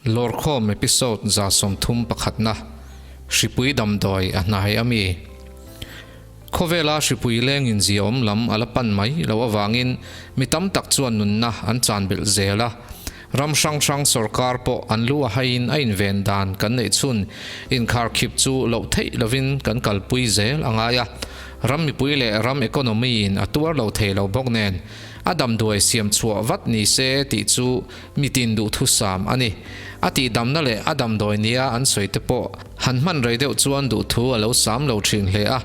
Lawrkhawm episode 31 na, Hripui damdawi a hnai a mi? Khawvela hripui leng inziaawm lam a la pan mai loh avangin mi tam tak chuan nunna an chan belh zel a. Ram hrang hrang sawrkar pawh an lu a haiin a inven dan kan neih chhun inkharkhip chu loh theih lovin kan kalpui zel a ngai a. Ram mipui leh ram economy in a tuar lo thei lo bawk nen a damdawi siam chhuah vat ni se tih chu Mitin duhthusam a ni. A tihdamna leh a damdawi nia an sawi te pawh han hman rei deuh chuan duhthu a lo sam lo thin hle a.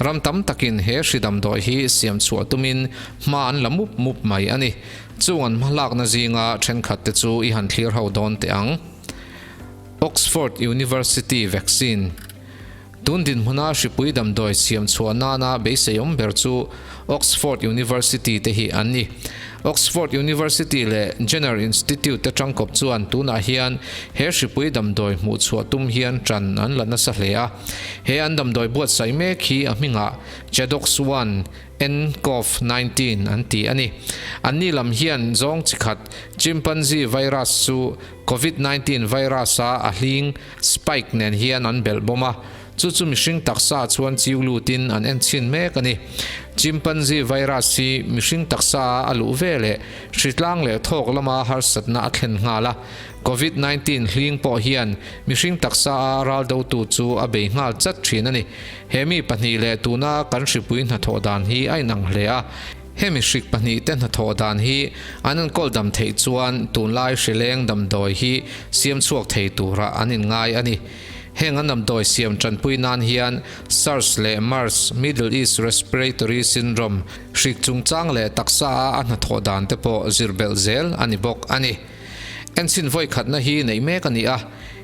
Ram tam takin he hri damdawi hi siam chhuah tumin hma an la mup mup mai a ni. Chung an hmalakna zinga thenkhat te chu i han thlir ho dawn teh ang. Oxford University Vaccine. Tun dinhmuna hripui damdawi siam chhuah nana beiseiawm ber chu Oxford University te hi an ni. Oxford University leh Jenner Institute te tangkawp chuan tunah hian he hripui damdawi hmuh chhuah tum hian tan an la nasa hle a. He an damdawi buatsaih mek hi a hmingah ChAdOx one nCoV 19 an ti a ni. Anni lam hian zawng chi khat chimpanzee virus chu Covid 19 virus a a hling spike nen hian an belh bawm a, chu chu mihring taksa chuan chiu lutin an en chhin mek a ni. Chimpanzee virus hi mihring taksa a a luh ve leh hritlang leh thawk lama harsatna a thlen nghal a, Covid 19 hling pawh hian mihring taksa a raldotu chu a bei nghal chat thin a ni. He mi pahnih leh tuna kan hripui hnathawh dan hi a inang hle a. Hemi hrik pahnihte hnathawh dan hi an enkawl dam theih chuan tunlai hrileng damdawi hi siam chhuak thei tura an inngai a ni. Heng an damdawi siam tanpui nan hian SARS leh MERS, Middle East Respiratory Syndrome, hrik chungchang leh taksa a a hnathawh dan te pawh zir belh zel a ni bawk a ni. Enchhin vawikhatna hi neih mek a ni a,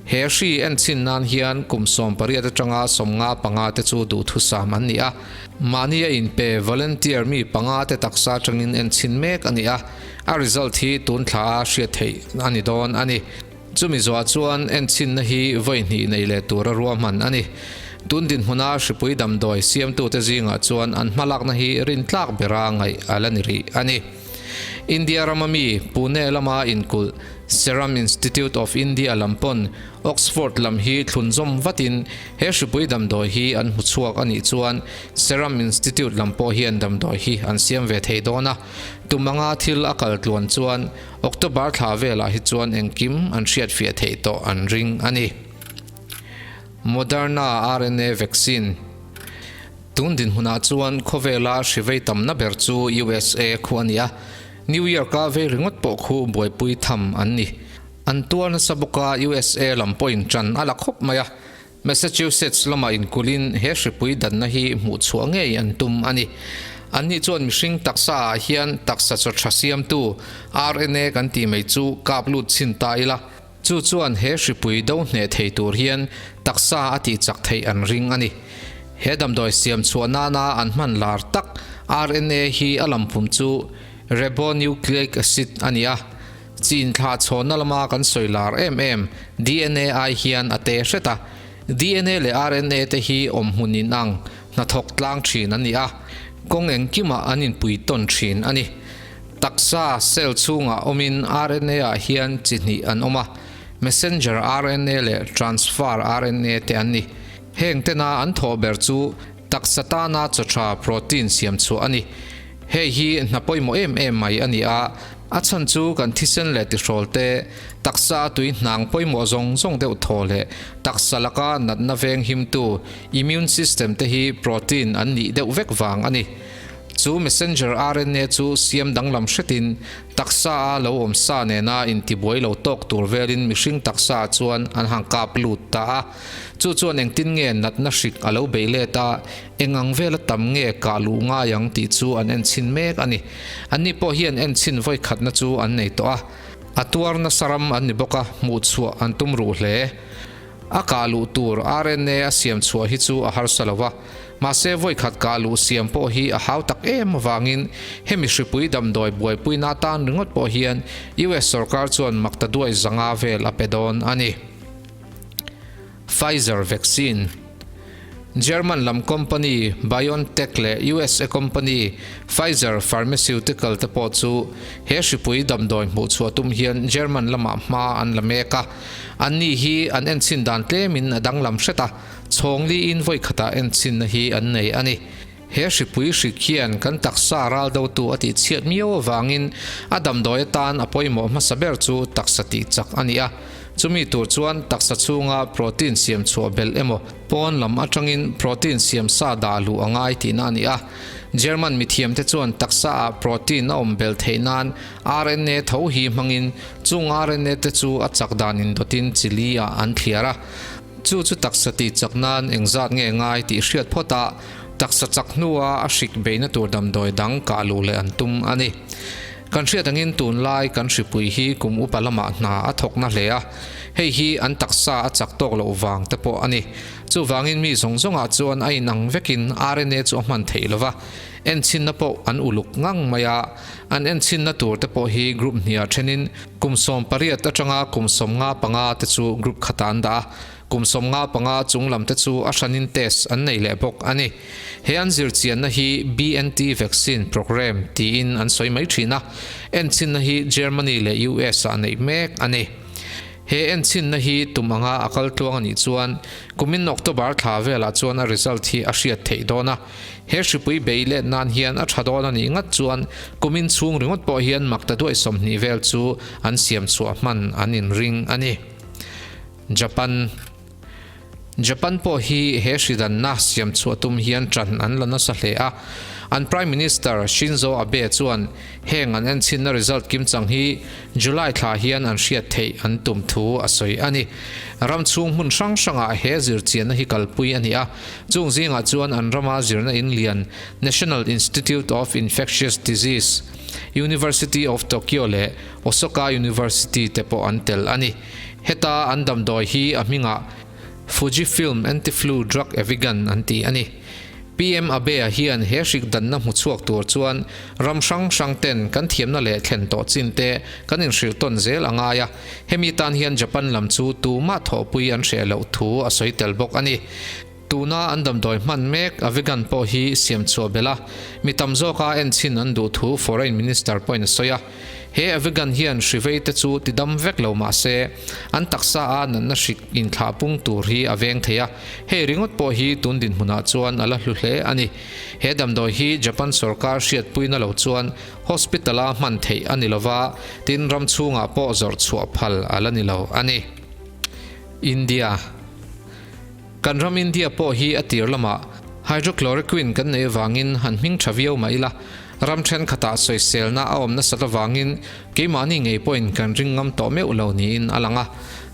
he hri enchhin nan hian kum 18 atanga 55 te chu duhthusam an ni a. Mahni a inpe volunteer mi panga te taksa atangin enchhin mek a ni a, a result hi tun thla a hriat theih a ni dawn a ni. Chumi zuah chuan enchhinna hi vawi hnih nei leh tura ruahman a ni. Tun dinhmuna hripui damdawi siamtute zingah chuan an hmalakna hi rintlak bera ngaih a la ni rih a ni. India rama mi Pune lama inkulh Serum Institute of India lam pawn Oxford lam hi thlunzawm vatin he hripui damdawi hi an hmu chhuak a nih chuan Serum Institute lam pawh hian damdawi hi an siam ve thei dawn a. Tum anga thil a kal tluan chuan October thla velah hi chuan engkim an hriatfiah theih tawh an ring a ni. Moderna RNA vaccine. Tun dinhmunah chuan khawvela hri vei tamna ber chu USA khu a ni a, New York-a vei ringawt pawh khu buaipui tham an ni. An tuar nasa bawk a, USA lam pawhin ṭan a la khawp mai a, Massachusetts lamah inkulhin he hripui danna hi hmuh chhuah ngei an tum a ni. Anni chuan mihring taksa ah hian taksa chaw ṭha siamtu RNA kan tih mai chu kap lut chhin ta ila, Chu chuan he hripui do hneh thei tur hian taksa a tih chak theih an ring a ni. He damdawi siam chhuah nana an hman lar tak RNA hi a lampum chu ribonucleic acid a ni a. Chi inthlah chhawnna lama kan sawi lar em em DNA ai hian a te hret a. DNA leh RNA te hi awm hmun inang hnathawk tlang thin an ni a, kawng engkimah an inpui tawn thin a ni. Taksa cell chhungah awmin RNA ah hian chi hnih an awm a, messenger RNA leh transfer RNA te an ni. Heng tena an thawh ber chu taksa tana chaw tha protein siam chhuah a ni. Hei hi hna pawimawh em em mai a ni a, a chhan chu kan thisen leh tihrawl te, taksa a tui hnang pawimawh zawng zawng deuh thaw leh taksa laka natna veng himtu immune system te hi protein an nih deuh vek vang a ni. Chu messenger RNA chu siam danglam hretin taksa a lo awm sa nena intibuai lo tawk tur velin mihring taksa ah chuan an han kap lut ta a. Chu chuan engtin nge natna hrik a lo bei let a, eng ang vela tam nge kah luh ngai ang tih chu an enchhin mek a ni. Anni pawh hian enchhin vawikhatna chu an nei tawh a. A tuar nasa ram an ni bawk a, hmuhchhuah an tum ruh hle. A kah luh tur RNA a siam chhuah hi chu a harsa lo a, mahse vawikhat kah luh siam pawh hi a hau tak em avangin hemi hripui damdawi buaipuina atan ringawt pawh hian US sorkar chuan makta duai zanga vel a pe dawn a ni. Pfizer vaccine. German lam company BioNTech leh usa company Pfizer Pharmaceutical te pawh chu he hripui damdawi hmuhchhuah tum hian German lamah hma an la mek a. Anni hi an enchhin dan tlemin a danglam hret a, chhawng liin vawi khatah enchhinna hi an nei a ni. He hripui hrik hian kan taksa ral dotu a tihchhiat miau avangin a damdawi atan a pawimawh hmasa ber chu taksa tihchak a ni a. Chumi tur chuan taksa chhunga protein siam chhuah belh emaw pawn lam atangin protein siam sa dah luh a ngai tihna a ni a. German mithiamte chuan taksaah protein a awm belh theih nan RNA tho hi hmangin chung RNA te chu a chak dan indawtin chi li ah an thliar a. Chu chu taksa tih chak nan engzat nge ngai tih hriat phawt a, taksa chak hnua a hrik beihna tur damdawi dang kah luh leh an tum a ni. Kan hriat angin tunlai kan hripui hi kum upa lamah hna a thawk na hle a, hei hi an taksa a chak tawk loh vang te pawh a ni. Chuvangin mi zawng zawngah chuan a inang vekin RNA chu a hman theih lova, enchhinna pawh an uluk ngang mai a, an enchhinna tur te pawh hi group hniah thenin Kum 18 atanga kum 55 te chu group khatah an dah a, kum 55 chung lam te chu a hranin test an nei leh bawk a ni. He an zirchianna hi BNT vaccine programme tiin an sawi mai thin a, enchhinna hi Germany leh US ah neih mek a ni. He enchhinna hi tum anga a kal tluang a nih chuan kumin October thla velah chuan a result hi a hriat theih dawn a. He hripui bei let nan hian a tha dawn a nih ngat chuan kumin chhung ringawt pawh hian makta duai 20 vel chu an siam chhuah hman an inring a ni. Japan Japan pawh hi he hridanna siam chhuah tum hian ṭan an la nasa hle a. An Prime Minister Shinzo Abe chuan heng an enchhinna result kimchang hi July thla hian an hriat theih an tum thu a sawi a ni. Ram chhung hmun hrang hrangah he zirchianna hi kalpui a ni a. Chung zingah chuan an rama zirna in lian National Institute of Infectious Disease, University of Tokyo leh Osaka University te pawh an tel a ni. Heta an damdawi hi a hmingah Fujifilm Anti-Flu Drug Avigan an ti a ni. PM Abe-a hian he hrik danna hmu chhuak tur chuan ram hrang hrang ten kan thiamna leh thlen tawh chin te kan inhrilh tawn zel a ngai a, hemi tan hian Japan lam chu tumah thawhpui an hreh loh thu a sawi tel bawk a ni. Tuna an damdawi hman mek Avigan pawh hi siam chhuah belh a, mi tam zawka enchhin an duh thu Foreign Minister pawhin a sawi a. He Avigan hian hrivei te chu ti dam vek lo mah se, an taksa a natna hrik inthlah pung tur hi a veng thei a, hei ringawt pawh hi tun dinhmunah chuan a la hlu hle a ni. He damdawi hi Japan sorkar hriatpuina lo chuan hospital-a hman theih a ni lova, tin ram chhungah pawh zawrh chhuah phal a la ni lo a ni. India. Kan ram India pawh hi a tir lamah Hydrochloroquine kan neih avangin han hming tha viau mah ila, ram thenkhatah sawiselna a awm nasat avangin keimahni ngei pawhin kan ring ngam tawh meuh lo niin a lang a.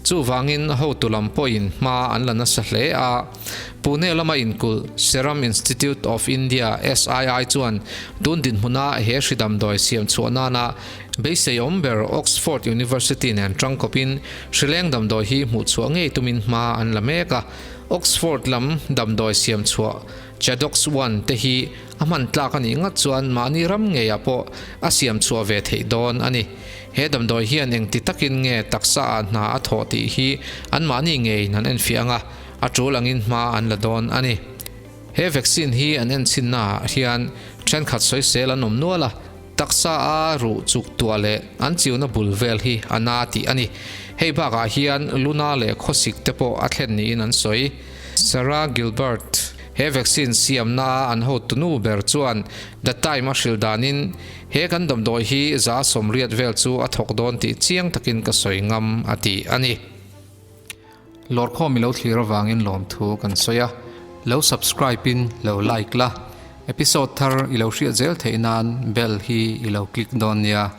Chuvangin hotu lam pawhin hma an la nasa hle a. Pune lama inkulh Serum Institute of India, SII, chuan tun dinhmuna he hri damdawi siam chhuah nana beisei awm ber Oxford University nen tangkawpin Hrileng damdawi hi hmuhchhuah ngei tumin hma an la mek a, Oxford lam damdawi siam chhuah Chadox One te hi a hman tlak a nih ngat chuan mahni ram ngeiah pawh a siam chhuah ve theih dawn a ni. He damdawi hian engti takin nge taksa ah hna a thawh tih hi anmahni ngeiin an enfiah ang a, a tul angin hma an la dawn a ni. He vaccine hi an enchhinna ah hian thenkhat sawisel an awm nual a, Taksa a ruh chuk tuah leh an chiuna bul vel hi a na tih a ni. Hei bakah hian luna leh khawsik te pawh a thlen niin an sawi. Sarah Gilbert, he vaccine siamna a an hotunu ber chuan The Time a hrilh danin, He kan damdawi hi 80% vel chu a thawk dawn tih chiang takin ka sawi ngam a ti a ni. Lawrkhawm i lo thlir avangin lawmthu kan sawi a, lo subscribe in lo like la, episode thar i lo hriat zel theih nan bell hi i lo click dawn nia.